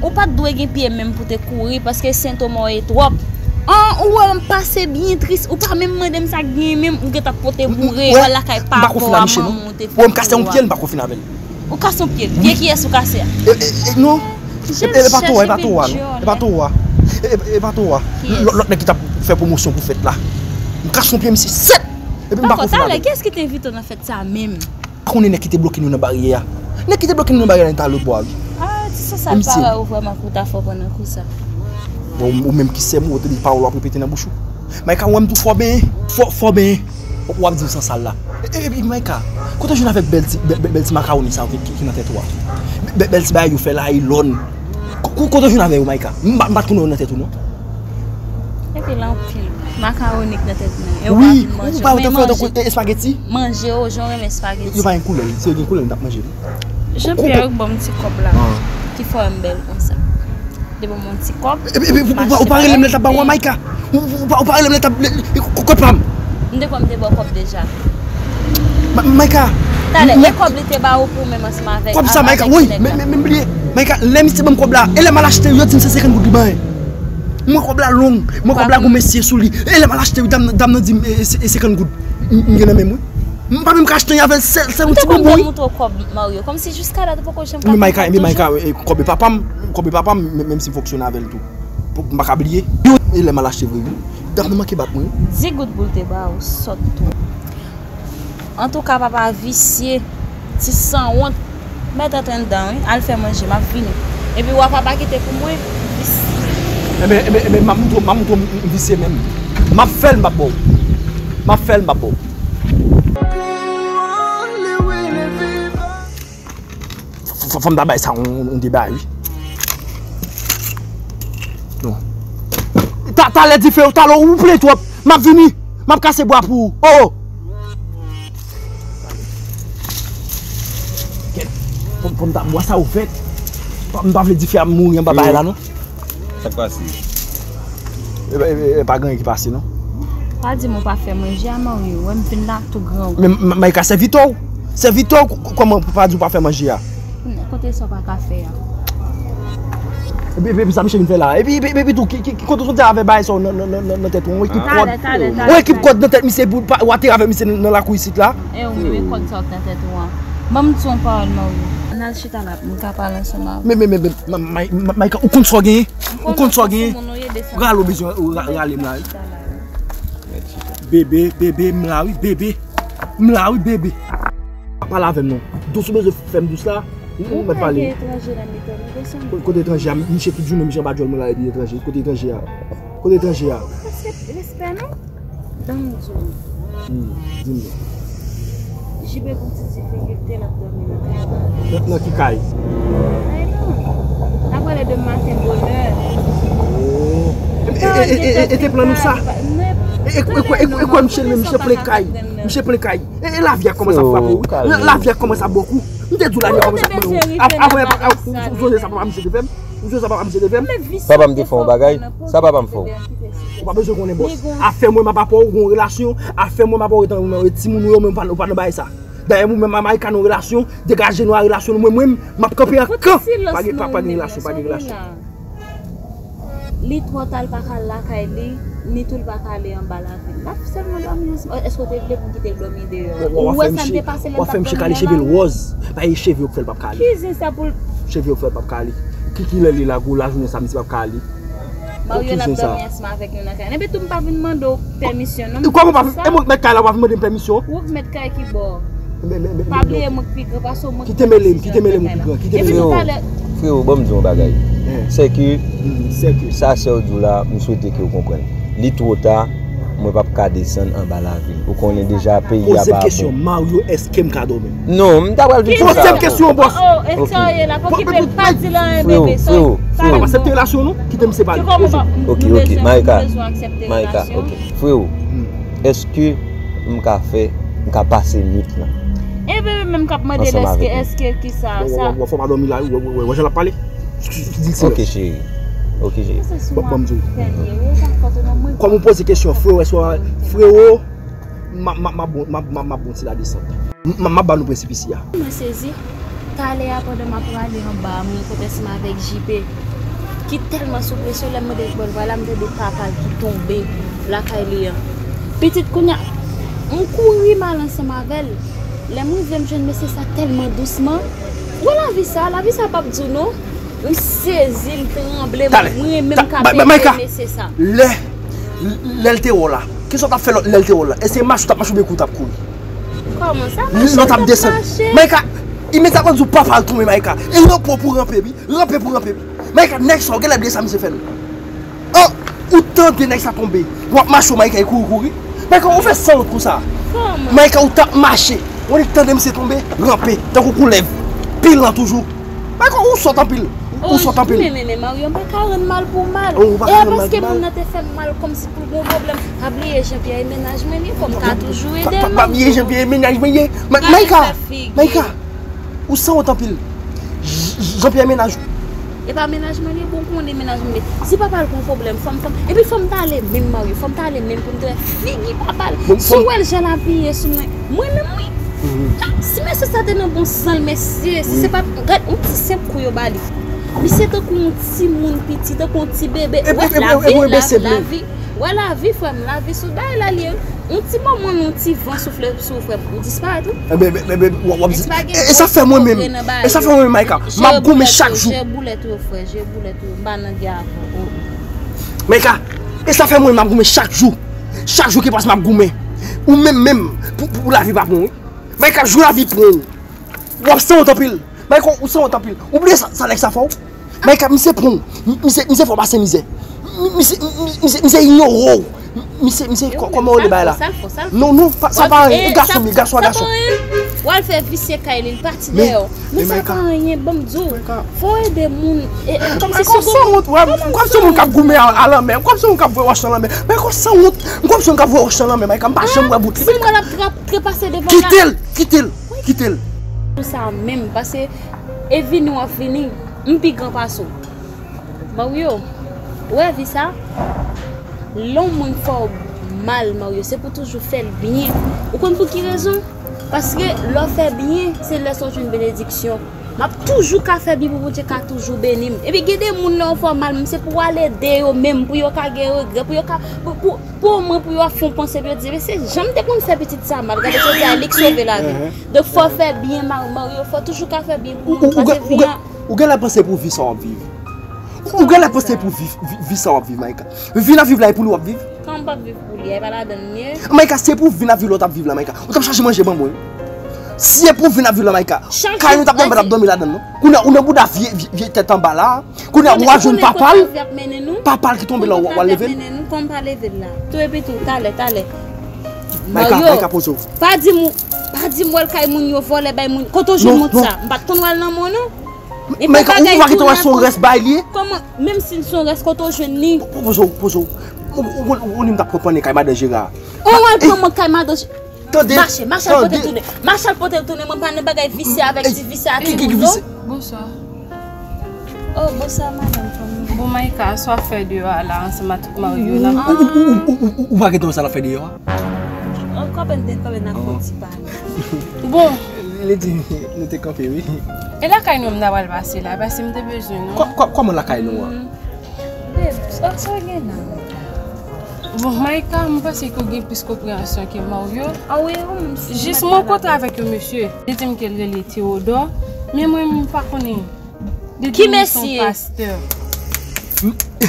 Ou pa t dwe gen pye menm pou te kouri, paske sentoma w ye twòp. An, ou wè m pase byen tris, ou pa menm mande m sa k genyen menm, ou gentan pote boure, w al lakay papa w a, manman w te fè pou ou a. Ou wè m kase yon pye, m pa konfine avè l. Ou kase yon pye l? Pye kiyès ou kase a? E, e, e, non. E, e, e pa twa, e pa twa, e pa twa. E, e, e pa twa. Kiyès? Lòt, lòt nèg ki t ap fè pwomosyon pou fèt la. M kase yon pye misye sèt. Epi m pa konfine avè l. Talè, kiyès ki te envite w nan fèt sa menm? Pa konnen nèg ki te bloke nou nan baryè a. Nèg ki te bloke nou nan baryè a, li t al lòt bò a, wi. Ah, ti sansal parèy ou vrèman pou w ta fè w pran nan kou sa. Bon, ou menm ki sè m, ou tande pawòl w ap repete nan bouch ou. Maika, ou wè m tou fò benyen, fò, fò benyen. W ap di m sansal la. E, e, epi Maika, kote w jwenn avèk bèl ti, bèl, bèl, bèl ti makawoni sa yo ki, ki, ki nan tèt ou a? Bèl, bèl ti bagay yo fè la, elòn. Ko-, ko-, kote w jwenn avè yo, Maika? M pa, m pa t konnen yo nan tèt ou, non. Epi la anpil. Makawoni k nan tèt mwen. E ou pa vin manje. Wi, ou pa vin manje. Ou te fè tankou espageti? Manje yo, jan w renmen espageti. Yo pa gen koulè, si yo gen koulè, m t ap manje li. Jean Pierre, ban m ti kòb la. Ki fè m bèl konsa. Te ban m yon ti kòb. Epi, epi, ou pa, ou pa rele m lè t ap ba w a, Maika. Ou, ou, ou pa, ou pa rele m lè t ap, lè, lè, kòb pa m. M te kwè m te ba w kòb deja. Ma-, Maika. Talè, e kòb li te ba ou pou menm ansanm avèk, kòb sa, Maika, wi, men, men, men bliye. Maika, lè misye ban m kòb la, e lè m al achte, yo di m se senkant goud li ban. Mwen kòb la long, mwen kòb la gon mesye sou li. E lè m al achte, dam, dam nan di m, e, e, e senkant goud. M, m gen nan men mwen. M pa menm ka achte anyen avè l, sèl, sèl yon ti bonbon, wi. M te konn montre w kòb Mario, kòmsi jiska dat ou poko janm ka konprann toujou. Men Maika, men Maika, e, kòb e papa m, kòb e papa m, men, menm si m fonksyone avè l tou. Pou m pa ka bliye. Yo, e lè m al achte vre, wi. Dam nan manke bat mwen, wi. Dis goud pou l te ba ou, sòt tou. Antouka, papa visye, ti sanwont, mèt antre anndan, wi, al fè manje, m ap vini. Epi w a papa kite pou mwen, visye. Enben, enben, enben, m ap montre w, m ap montre w m visye menm. M ap fè l, m ap ba w. M ap fè l, m ap ba w. F-, f-, fò m ta bay sa yon, yon deba, wi. Non. Ta, talè dife, talè ou plen twòp. M ap vini. M ap kase bwa pou ou. Oh! Kèt. Fò, fò m ta bwa sa ou fèt. Pa, m pa vle dife a mouri anba bagay la, non. Sa k pase? E, e, e, e pa gen anyen ki pase, non. Pa di m ou pa fè manje a, Mario. Wè m vin la tou grangou. Men, M-, Maika, sèvitè w. Sèvitè w, k-, kòman pou pa di w pa fè manje a? Kote sa w pa ka fè a? Epi, epi, epi sa misye vin fè la? Epi, epi, epi tou, ki, ki, ki kote w soti avè bagay sa w nan, nan, nan, nan, nan tèt ou? Yon ekip kòd. Talè, talè, talè. Yon ekip kòd nan tèt misye pou w pa, w ateri avè misye nan, nan lakou isit la? E ou menm, e kòd sa w nan tèt ou an? Ban m di w yon pawòl, Mario. Ann al chita la, m ka pale ansanm avè w. Men, men, men, men, Ma-, Ma-, Ma-, Maika, ou konn sa w genyen? Ou konn sa w genyen? Rale w bezwen, ou ra-, rale m la, wi. Bebe, bebe, m la, wi, bebe. M la, wi, bebe. Pa pale avè m non. Dous ou bezwen fè m dous la. Ou mèt pale. Ou pa gen etranje nan mitan nou, desann. Ko-, kote etranje a? Misye tout jounen, misye anba djòl mwen la, epi etranje. Kote etranje a? Kote etranje a? Paske respè non. Tann m di w. Hmm, di m non. Jibe gon ti difikilte, l ap dòmi nan kay la. Nan, nan ki kay? Kay nou. N ap rele demen maten bonè. Oh. E, e, e, e, e te plan nou sa? E, e, e, e, e kwè misye, misye plen kay. Misye plen kay. E, e lavi a kòmanse ap frape w, wi. La, lavi a kòmanse ap ba w kou. M te di w lavi a kòmanse ap ba w kou. Ap-, apre, ap-, ap-, ou sonje sa papa misye te fè m? Ou sonje sa papa misye te fè m? Papa m te fè yon bagay? Sa papa m fè w? Ou pa bezwen konnen, bòs. Afè mwen m ap apa w gon relasyon. Afè mwen m apa w ret nan, nan timoun ou yo, men ou pa, ou pa nan bagay sa. Dayè, mwen menm a Maïka nan relasyon, degaje nou a relasyon nou. Mwen, mwen, m ap kanpe an kan. Pa gen, pa, pa gen relasyon, pa gen relasyon. Li twò ta, l pa ka al lakay li, ni tou l pa ka ale anba lavil. L ap sèlman dòmi ansanm. Èske w te vle pou m kite l dòmi deyò? Ou wè sa m te pase lè m t ap dòmi anba? W ap fè misye kale cheve l wòz. Pa e cheve yo k fè l p ap kale. Ki zen sa pou l? Cheve yo k fè l p ap kale. Ki, ki lè li la, gwo lajounen sa, misye p ap kale. Mario, l ap dòmi ansanm avèk nou nan kay. Epi tou, m pa vin mande w pèmisyon, non. Kòman w pa vin, e mwen k mèt kay la, w pa vin mande m pèmisyon? Ou k mèt kay ki bò? Pa bliye mwen k pi gran pase w, mwen k pran desizyon nan kay la. Kite mele m, kite mele m, ou pi gran, kite mele m. Freo, freo, ban m di w yon bagay. Sèke, sèke sa sè w di w la, m swete ke w konprann. Li two ta, mwen p ap ka desann anba lavil. Ou konnen deja peyi a pa bon. Poze m kesyon, Mario, èske m ka dòmi? Non, m ta pral vin sou sa. Poze m kesyon, bòs. Oh, oh, e sa w ye la, pa okipe l, pa di l anyen, bebe. Freo, freo. M p ap aksepte relasyon, non. Kite m separe. Ok, ok, Maïka. Maïka, ok. Freo, èske m ka fè, m ka pase nwit lan ansanm avèk ou? E bebe menm k ap mande l èske, èske kisa, sa. W ap fè w pa dòmi la, w wè jan l ap pale? Di l silans. Ok, cheri. Ok, cheri. Ban m di w. Kòm ou poze kesyon, freo, èske w, freo, m ap, m ap, m ap bon, m ap, m ap, m ap bon ti ladesant. M, m ap ba nou prensip isi a. Mwen sezi. Talè a, pandan m ap prale anba a, m rankontre ansanm avèk J P, ki tèlman sou presyon, lè m mande l bò l pral la, m tande papa l ki tonbe lakay li an. Pitit, kounye a, m kouri m al ansanm avè l. Lè m rive, m jwenn mesye sa tèlman dousman. Wè lavi sa, lavi sa p ap di w non. M sezi, m tranble, m renmen m ka pete mesye sa. Lè, lè l te wè w la, kisa w t ap fè lè, lè l te wè w la? Èske mache w t ap mache oubyen kouri w t ap kouri? Kòman sa mache? Lè w t ap desann. Maïka, imedyatman di w papa l tonbe, Maïka. E ranpe w pou ranpe, wi. Ranpe pou ranpe, wi. Maïka, nèg sa, w genlè bliye sa misye fè l. An, ou tande nèg sa tonbe. W ap mache w, Maïka, e kouri, kouri. Maïka, ou fè sanwont konsa. Kòman? Maïka, ou t ap mache. Ou tande misye tonbe, ranpe, tankou koulèv. Pilan toujou. Maïka, ou sòt anpil. Ou sòt anpil. Men, men, men, Mario, m pa ka rann mal pou mal. E paske moun nan te fè m mal kòmsi pou l gen yon pwoblèm. Pa bliye Jean Pierre e mennaj mwen li, fò m ka toujou ede l. Pa bliye Jean Pierre e mennaj mwen li. Maïka, Maïka, ou sanwont anpil. Jean Pierre mennaj ou. E pa mennaj mwen li, bon, konnen mennaj mwen li. Si papa l gen yon pwoblèm, fò m, fò m, epi fò m t ale menm Mario, fò m t ale menm pou m te wè figi papa l. Si w wè l jan l apiye sou mwen, mwen menm wi. Si mesye sa te nan bon san l, mesye, si se pa, gad, yon ti senp kou yo ba li. Misye tankou yon timoun piti, tankou yon ti bebe. Wè lavi, lavi, wè lavi, frè m, lavi sou bagay la li ye. Yon ti moman, yon ti van soufle sou ou, frè m, ou disparèt wi. E sa fè mwen menm, e sa fè mwen menm, Maïka, m ap goumen chak jou. Je boulèt ou, frè, je boulèt ou, m pa nan gè avè w. Maïka, e sa fè mwen menm, m ap goumen chak jou. Chak jou ki pase, m ap goumen. Ou menm menm, pou, pou lavi pa bon wi. Maïka, jou lavi pran w. W ap sanwont anpil. Maïka, ou sanwont anpil. Ou bliye sa, sa nèg sa fè w? Maïka, misye pran w. Misye, misye fè w pase mizè. Misye, misye, misye inyore w. Misye, misye, kòman w rele bagay la? Non, non, sa pa anyen. E gason, e gason a gason. W al fè visye kay li, li pati dèyè w. Men sa pa anyen, ban m di w. Fò w ede moun. Kòmsi se yon moun k ap goumen a lanmè. Kòmsi yon moun k ap voye wòch nan lanmè. Maïka, w sanwont. Kòmsi yon moun k ap voye wòch nan lanmè, Maïka. M pa janm wè bout li. Si mwen ap trepase devan la. Kite l, kite l. Kite l. Pou sa menm, paske e vini w ap vini, m pi gran pase w. Mario, ou wè vi sa? Lè yon moun fè w mal, Mario, se pou toujou fè l byen. Ou konn pou ki rezon? Paske lè w fè byen, se lè sa w jwenn benediksyon. M ap toujou ka fè byen pou Bondye ka toujou beni m. Epi gen de moun lè yo fè w mal, menm se pou w al ede yo menm, pou yo ka gen regrè, pou yo ka, pou, pou, pou omwen pou yo ap fè yon panse, pou yo di, men se jan m te konn fè pitit sa mal, gade jodi a li k sove lavi l. Donk fò w fè byen, Mario, fò w toujou ka fè byen pou moun, paske vi a. Ou genlè panse pou vi sa w ap viv. Ou genlè panse pou vi, vi, vi sa w ap viv, Maïka. Vi n ap viv la e pou li w ap viv. Kòman m p ap viv pou li a, e pa ladan l m ye? Maïka, se pou vi n ap viv la w t ap viv la, Maïka. Ou t ap chache manje ban mwen. Si e pou vi n ap viv la, Maïka. Kay nou t ap dòmi, pa t ap dòmi ladan l non. Kounye a, ou nan bouda vye, vye, vye tèt anba la. Kounye a, ou al jwenn papa l. Papa l ki tonbe la, w al leve l. Kòman pa leve l la? Tou epi tou, talè, talè. Maïka, Maïka, poze w. Pa di m, pa di m w al kay moun yo vòlè bay moun. Kote w jwenn moun sa? M pa t konn w al nan mwen non. Maïka, ou pa gentan wè se yon rès bagay li ye? Kòman, menm si l se yon rès, kote w jwenn li? Poze w, poze w. Ou, ou, ou, ou, ou, m t ap pran pannen kay madan Jera. Ou al pran mwen kay madan Jera. Tande, mache, mache al pote l tounen. Mache al pote l tounen, mwen pa nan bagay visye avèk ti visye a timoun non. Bonswa. Oh, bonswa, madanm, kòman? Bon, Maïka, sa w ap fè deyò a la, ansanm ak tout Mario la? Ou, ou, ou, ou, ou, ou pa gentan wè sa l ap fè deyò a? Oh, kanpe n te, kanpe n ap fè yon ti pale. Bon. Li di, nou te kanpe, wi. E lakay nou, m ta pral pase la, paske m te bezwen nou. Kò-, kò-, kòman lakay nou an? Babe, sa, sa w gen la? Bon, Maïka, m panse ke w gen plis konpreyansyon ke Mario. Ah wi, ou menm si. Jis m rankontre avèk yon mesye. Li di m ke l rele Théodore, men mwen, m pa konnen. Ki mesye?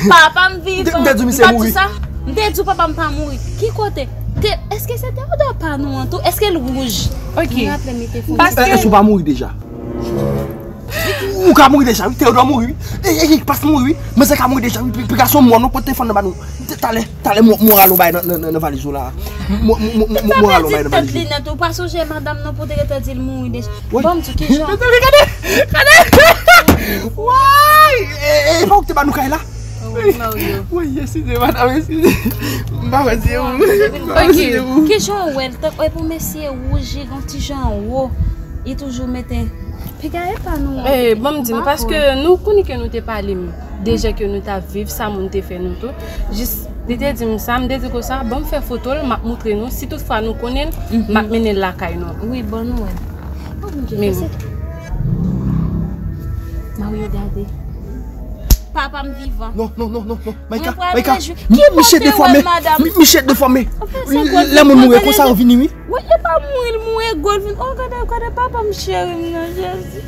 Papa m vivan. M pa di sa. M te di w papa m pa mouri. Ki kote? Te, èske se Théodore pa nou an tou? Èske l wouj? Ok. M raple m te fon. Paske èske w pa mouri deja? Ou ka mouri deja, wi. Théodore mouri, wi. E, e, e, pas mouri, wi. Manzè ka mouri deja, wi. Pi, pi gason mò, non, pote telefòn nan ba nou. Te, Talè, talè, mwen, mwen rale yon bagay nan, nan, nan, nan valiz ou la. Mwen, mwen, mwen, mwen, mwen rale yon bagay nan valiz ou. Sa pèdi tèt li nèt, ou pa sonje madanm nan pou te gentan di l mouri deja. Wi. Bon, m di, ki jan? Gade, gade, gade. Way! E, e, e pa ou ki te ba nou kay la? Wi, Mario. Wi, eskize, madanm, eskize. M pa wè se ou. M pa wè se ou. Ok, ki jan w wè l? Tank, e pou mesye wouj, li gon ti jan wo. Li toujou mete piga e pa nou. Eh, bon, m di nou, paske nou konnen ke nou te pale m de jan ke nou t ap viv, sa moun te fè nou tou. Jis, li te di m sa, m te di konsa, bon, m fè foto l, m ap moutre nou. Si toutfwa nou konnen l, m ap mennen l lakay nou. Wi, bon, nou wè. Oh, mon Dieu, men kisa? Mario, gade. Papa m vivan. Non, non, non, non, non. Maïka, Maïka, misye defòme. Misye defòme. Lè moun mouri konsa, yo vini, wi. Wi, e pa mouri, l mouri, gòl vin. Oh, gade, gade papa m cheri m nan, Jezi.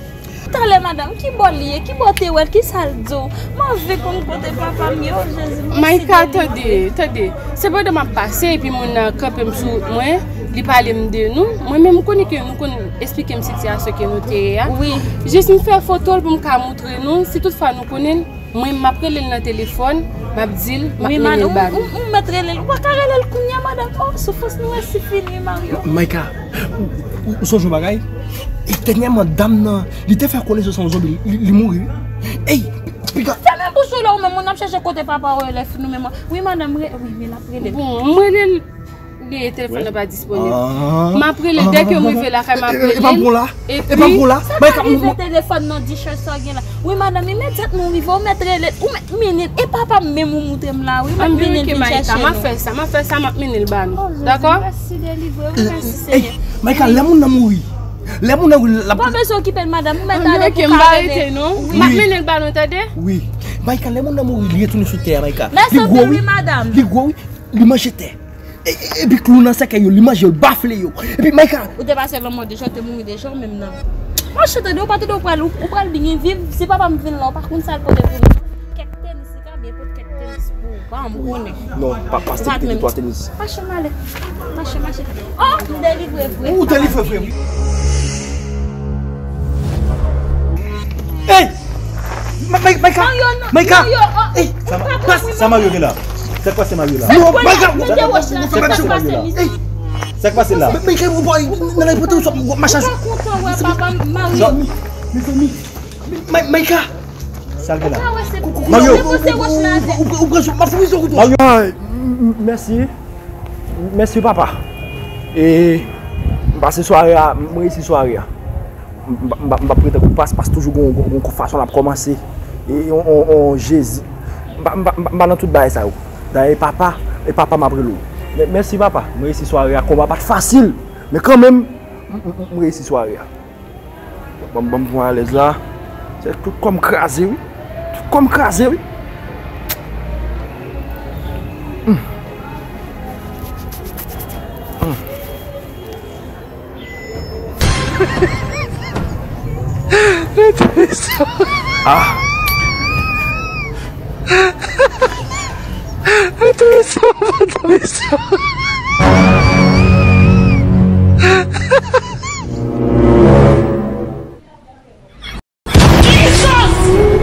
Talè, madanm, ki bò li ye? Ki bò te wè l? Ki sa l di w? M anvi konn kote papa m ye, oh, Jezi. Maïka, tande, tande. Se pandan m ap pase, epi moun nan kanpe m sou wout mwen, li pale m de nou. Mwen menm, m konnen ke nou konn esplike m sitiyasyon ke nou te ye a. Wi. Jis m fè foto l pou m ka moutre nou. Si toutfwa nou konnen l, mwen, m ap rele l nan telefòn, m ap di l, m ap mennen l ba nou. Ou, ou mèt rele l. Ou pa ka rele l kounye a, madanm. Oh, soufrans nou wè si fini, Mario. Maïka, ou, ou, ou sonje yon bagay? E dènyèman, dam nan, li te fè konnen se yon zonbi, li, li mouri, wi. Ey, piga. Fèmen bouch ou la, ou menm, moun ap chèche kote papa w, lè fini, ou menm. Wi, madanm, wi, men l ap rele l. Bon, m rele l. Li, telefòn nan pa disponib. M ap rele, dèke m rive lakay, m ap rele l. E pa bon la? E pa bon la? Sa ka rive telefòn nan di chèch sa w gen la. Wi, madanm, imedyatman w rive, ou mèt rele, ou mèt mennen l. E papa m menm ou moutre m la, wi, m ap mennen l vin chèche nou. M ap fè sa, m ap fè sa, m ap mennen l ba nou. Dakò? Mèsi, delivre, wi, mèsi, Senyè. Maïka, lè moun nan mouri, lè moun nan mouri, l ap... Pa bezwen okipe l, madanm, ou mèt ale pou ka rele. M ap mennen l ba nou, tande? Wi. Maïka, lè moun nan mouri, li retounen sou tè a, Maïka. Li gwo, wi. Li gwo, wi. Li manje tè. E, e, epi klou nan sèkèy yo, li manje yo, li bafle yo. Epi Maïka. Ou te pase lanmò deja, ou te mouri deja, ou menm nan. Monchè, tande, ou pa tande, ou pral, ou, ou pral byen viv. Si papa m vin la, ou pa konn sa l pote pou nou. Kèk tenis, li ka byen pote kèk tenis pou ou. Pa m konnen. Non, pa, pa se ki te gen twa tenis. Mache m ale. Mache, mache. Oh, m delivre vre. Ou delivre vre, wi. Ey! Ma-, Ma-, Maïka! Maïka! Mario, non, Maïka! Mario, oh, ey! Sa Mario gen la? Sa k pase Mario la? Non, Maïka! Sa k pase Mario la? Ey! Sa k pase la? Maïka, ou pa nan la pote ou sòt machan. Ou pa kontan wè papa Mario. Mezanmi, Ma-, Maïka! Sa l gen la? Mario! Ou pran sou, m ap fouye sou kouto. Mario! Mèsi. Mèsi papa. E m pase sware a, m reyisi sware a. M pa, m pa, m pa prete kout pas, pas toujou gon, gon, gon fason l ap kòmanse. E on, on, on Jezi. M pa, m pa, m pa, m pa nan tout bagay sa yo. Dayè e papa, e papa m ap rele w. Mè-, mèsi papa. M reyisi sware a. Konba pa t fasil. Men kanmenm, m, m, m, m reyisi sware a. Ban m, ban m pran alèz la. Se tout kò m kraze, wi. Tout kò m kraze, wi. Hmm. Hmm. Ah.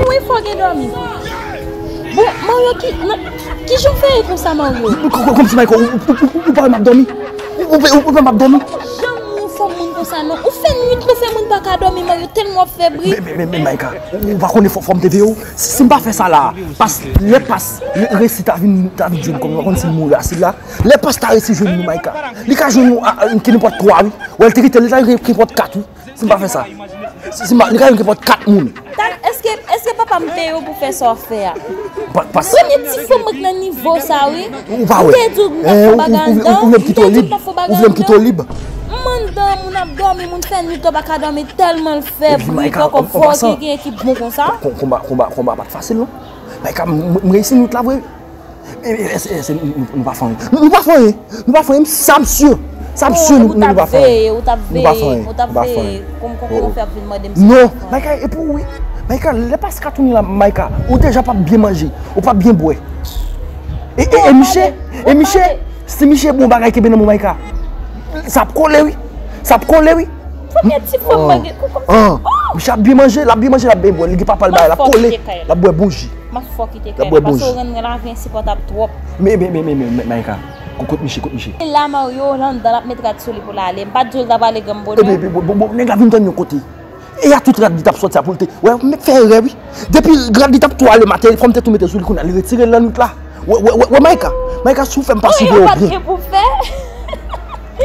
Wi, fò gen dòmi. Bon, Mario, ki, nan, ki jan w fè ye konsa, Mario? Kò-, kò-, kòmsi, Maïka, ou, ou, ou, ou, ou pa wè m ap dòmi? Ou, ou, ou, ou pa wè m ap dòmi? Jan ou fè moun konsa, non? Ou fè nwit, ou fè moun pa ka dòmi, Mario, tèlman w ap fè bri. Men, men, men, men, Maïka, ou, ou pa konnen fò, fò m te veye w? Si, si m pa fè sa la, pas, lè pas, lè resi ta vin, ta vin jwenn kò m, ou pa konn si l mouri asid la. Lè pas ta resi jwenn nou, Maïka. Li ka jwenn nou a, a, kenenpòt twa, wi. Wè, l te kite, li ta kenenpòt kat, wi. Si m pa fè sa, si, si m pa, li ka rive kenenpòt kat moun. Èske, èske papa m peye w pou fè sa w ap fè a? Premye ti fanm k nan nivo sa, wi. Ou pa wè. M te di w m t ap fè bagay anndan. Ou vle m kite w lib? Ou vle m kite w lib? M anndan, moun ap dòmi, moun fè nwit, yo pa ka dòmi tèlman l fè bri, poko fò, gen, gen ki bon konsa. Konba, konba, konba pa t fasil, non. Maïka, m, m, m reyisi nwit la vre. E, e, èske, èske nou, nou, nou pa fè anyen? Nou, nou pa fè anyen. Nou pa fè anyen, sa m si. Sa m si, nou, nou pa fè anyen. Ou t ap veye, ou t ap veye, ou t ap veye. Kòm, kòm, kòman fè ap vin mande m si nou pa fè anyen? Non, Maïka, e pou ou, wi. Maïka, lè pas ka tounen la, Maïka, ou deja p ap byen manje, ou p ap byen bwè. E, e, e miche, e miche, si miche bon bagay kenbe nan men w, Maïka, sa ap kole, wi. Sa ap kole, wi. Premye ti fanm mwen gen kou kòmsi. Miche ap byen manje, l ap byen manje, l ap byen bwè. Li gen papa l ba l, l ap kole, l ap bwè bon ji. M ap fè w kite kay la, paske w rann mwen lavi ensipòtab twòp. Men, men, men, men, men, men, Maïka, ko-, kot miche, kot miche? Li la, Mario, l anndan, l ap met rad sou li pou l ale. M pa t di w l ta prale granm bonè. Epi, epi, bon, bon, bon, nèg la vin tann yon kote. E a tout rad li t ap sòti a pou l te. Wè, m fè erè, wi. Depi rad li t ap tou ale maten, fò m te tou mete sou li kounye a, li retire l nan nwit la. Wè, wè, wè, wè, Maïka. Maïka, si w fè m pa swiv yo byen.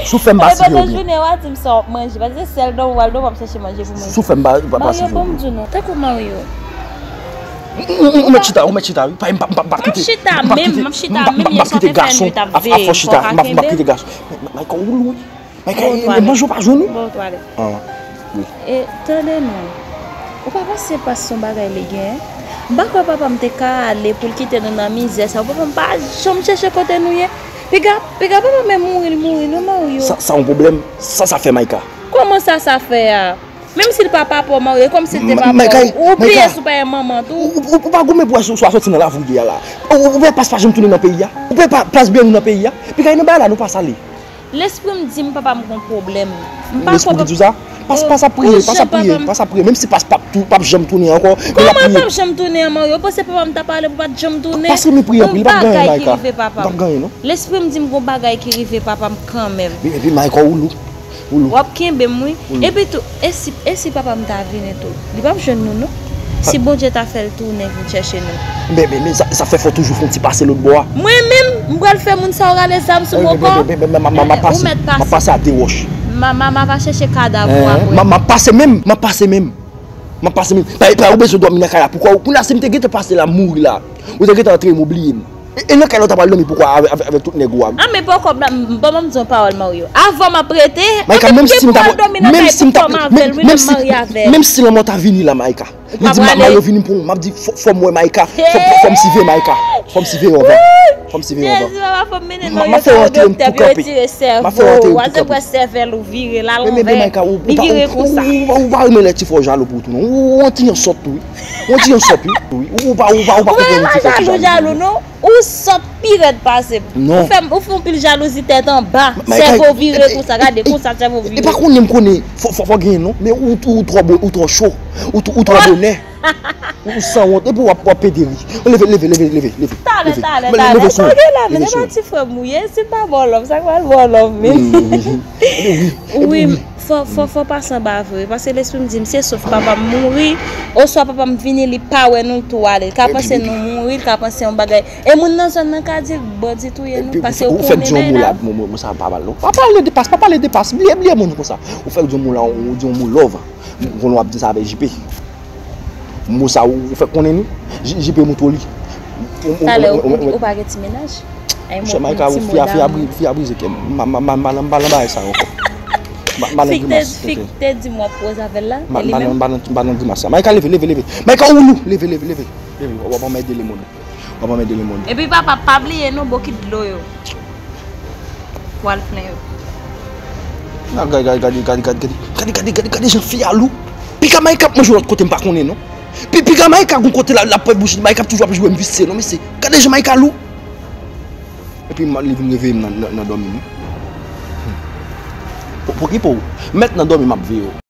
Si w fè m pa swiv yo byen. Jounen w a di m sa w ap manje. Paske se sèl dan w al, dan w ap chèche manje pou manje. Si w fè m pa, pa, pa swiv yo byen. Mario, bon, m di w non. Tankou Mario. M, m, m, ou mèt chita, ou mèt chita, wi. Pa, m pa, m pa, m pa kite, m pa kite, m pa, m pa, m pa kite gason ap, ap fè w chita. M pa, m pa kite gason. Maïka, ou lou, wi. Maïka, e, e manje w pa jwenn, wi. Bon, twalèt. Ah, wi. E, tande non. Ou pa panse pas se yon bagay li gen? M pa kwè papa m te ka ale pou l kite nou nan mizè sa. Papa m pa janm chèche kote nou ye. Piga, piga papa m menm mouri, l mouri, non, Mario. Sa, sa yon pwoblèm? Sa, sa fè, Maïka? Kòman sa, sa fè a? Menm si l pa papa w, Mario, e kòmsi l te papa w. Ou bliye si w pa gen manman tou. Ou, ou, ou pa goumen pou wè si w soti nan lavi w ye a la. Ou, ou, ou wè pas pa janm tounen nan peyi a. Ou wè pa, pas byen nan peyi a. Piga nan bagay la, nou pa sale. Lespri m di m papa m gon pwoblèm. M pa kwè. Lespri w di w sa? Pas, pas ap priye, pas ap priye, pas ap priye. Menm si pas p ap tou, p ap janm tounen ankò, men l ap priye. Kòman l p ap janm tounen an, Mario? Ou panse papa m t ap pale pou pa t janm tounen? Pas li priye anpil, li p ap gen anyen, Maïka. Li p ap gen anyen, non. Lespri m di m gon bagay ki rive papa m kanmenm. Epi, epi Maïka, ou lou. Ou lou. W ap kenbe m, wi. Epi tou, e si, e si papa m ta vini tou? Li p ap jwenn nou, non. Si Bondye ta fè l tounen vin chèche nou. Men, men, men, sa, sa fè fò toujou fè yon ti pase lòt bò a. Mwen menm, m pral fè moun sa yo rale zam sou mwen kò. Men, men, men, men, m ap pase, m ap pase a de wòch. Ma, ma, ma va chèche kadav ou apre. M ap pase menm, m ap pase menm. M ap pase menm. Pa, pa, ou bezwen dòmi nan kay la. Poukwa, kounye a, si m te gentan pase la, m mouri la. Ou te gentan antre m, ou bliye m. E, e nan kay la ou ta pral dòmi poukwa avè, avè, avè tout nèg ou a? A, men poko, m, m, ban m di yon pawòl, Mario. Avan m ap rete, Maïka, menm si m ta, menm si m ta, menm, menm si, menm si lanmò ta vini la, Maïka. Li di, ma, Mario vini pou mwen, m ap di, fò, fò m wè Maïka. Fò, fò, fò m sive Maïka. Fò m sive yo anvan. Fò m sive yo anvan. Jezi, papa, fò m mennen Mario sa yon doktè pou yo retire sèvo. M ap fè w antre pou kanpe. Wè sèvèl ou vire la lanvè. Li vire konsa. Ou pa renmen lè ti fò jalou pou tou, non. Ou, ou, ou ti yon sòt tou, wi. Ou ti yon sòt, wi. Wi, ou pa, ou pa, ou pa konprann ti fè ki jalou, jalou, non. Ou sòt pi rèd pase m. Non. Ou fè m, ou fè yon pil jalouzi tèt anba. Sèvo vire konsa, gade konsa sèvo vire. E pa konnen m konnen, fò, fò, fò genyen non. Men ou, ou twò bo-, ou twò cho. Ou, ou twò bonè. Ou sanwont. Epi w ap, w ap pede ri. Leve, leve, leve, leve, leve. Talè, talè, talè. Sa w gen la, men se pa ti frè m ou ye. Si m pa ba w love, sa k pral ba w love, men. Wi, wi, wi. Wi, fò, fò, fò pase anba vre, paske lespri m di m se sof papa m mouri, oswa papa m vini li pa wè nou l tou ale, l ka panse nou mouri, l ka panse yon bagay. E moun nan zòn nan ka di l bandi touye nou, paske ou konnen bagay la. Mo, mo, mo sa pa mal non. Pa pale de pas, pa pale de pas, bliye, bliye moun konsa. Ou fèk di yon mo la, ou di yon mo love. Konnen w ap di sa avèk J P. Mo sa ou, ou fèk konnen ni? J-, J P moutwo li. Talè ou, ou pa gen ti mennaj? Ay, mwen, Maïka, ou fi a, fi a bri-, fi a brize kè m. M pa nan bagay sa yo ankò. M pa nan grimas. Fik te di m w ap koze avè l la, e li menm? M pa nan grimas sa. Maïka, leve, leve, leve. Maïka, ou lou. Leve, leve, leve. Leve, w ap anmède lemonn. W ap anmède lemonn. Epi papa, pa bliye non, bokit dlo yo. Pou al plen yo. Gade, gade, gade jan fi a lou. Piga Maïka ap manje lòt kote m pa konnen non. Pi, piga Maïka gon kote la, l ap pran bouch li, Maïka ap toujou ap jwe m visye non, mesye. Gade jan Maïka lou. Epi m, li vin reveye m nan, nan, nan dòmi m wi. Pou, pou ki pou? Mèt nan dòmi m ap veye w.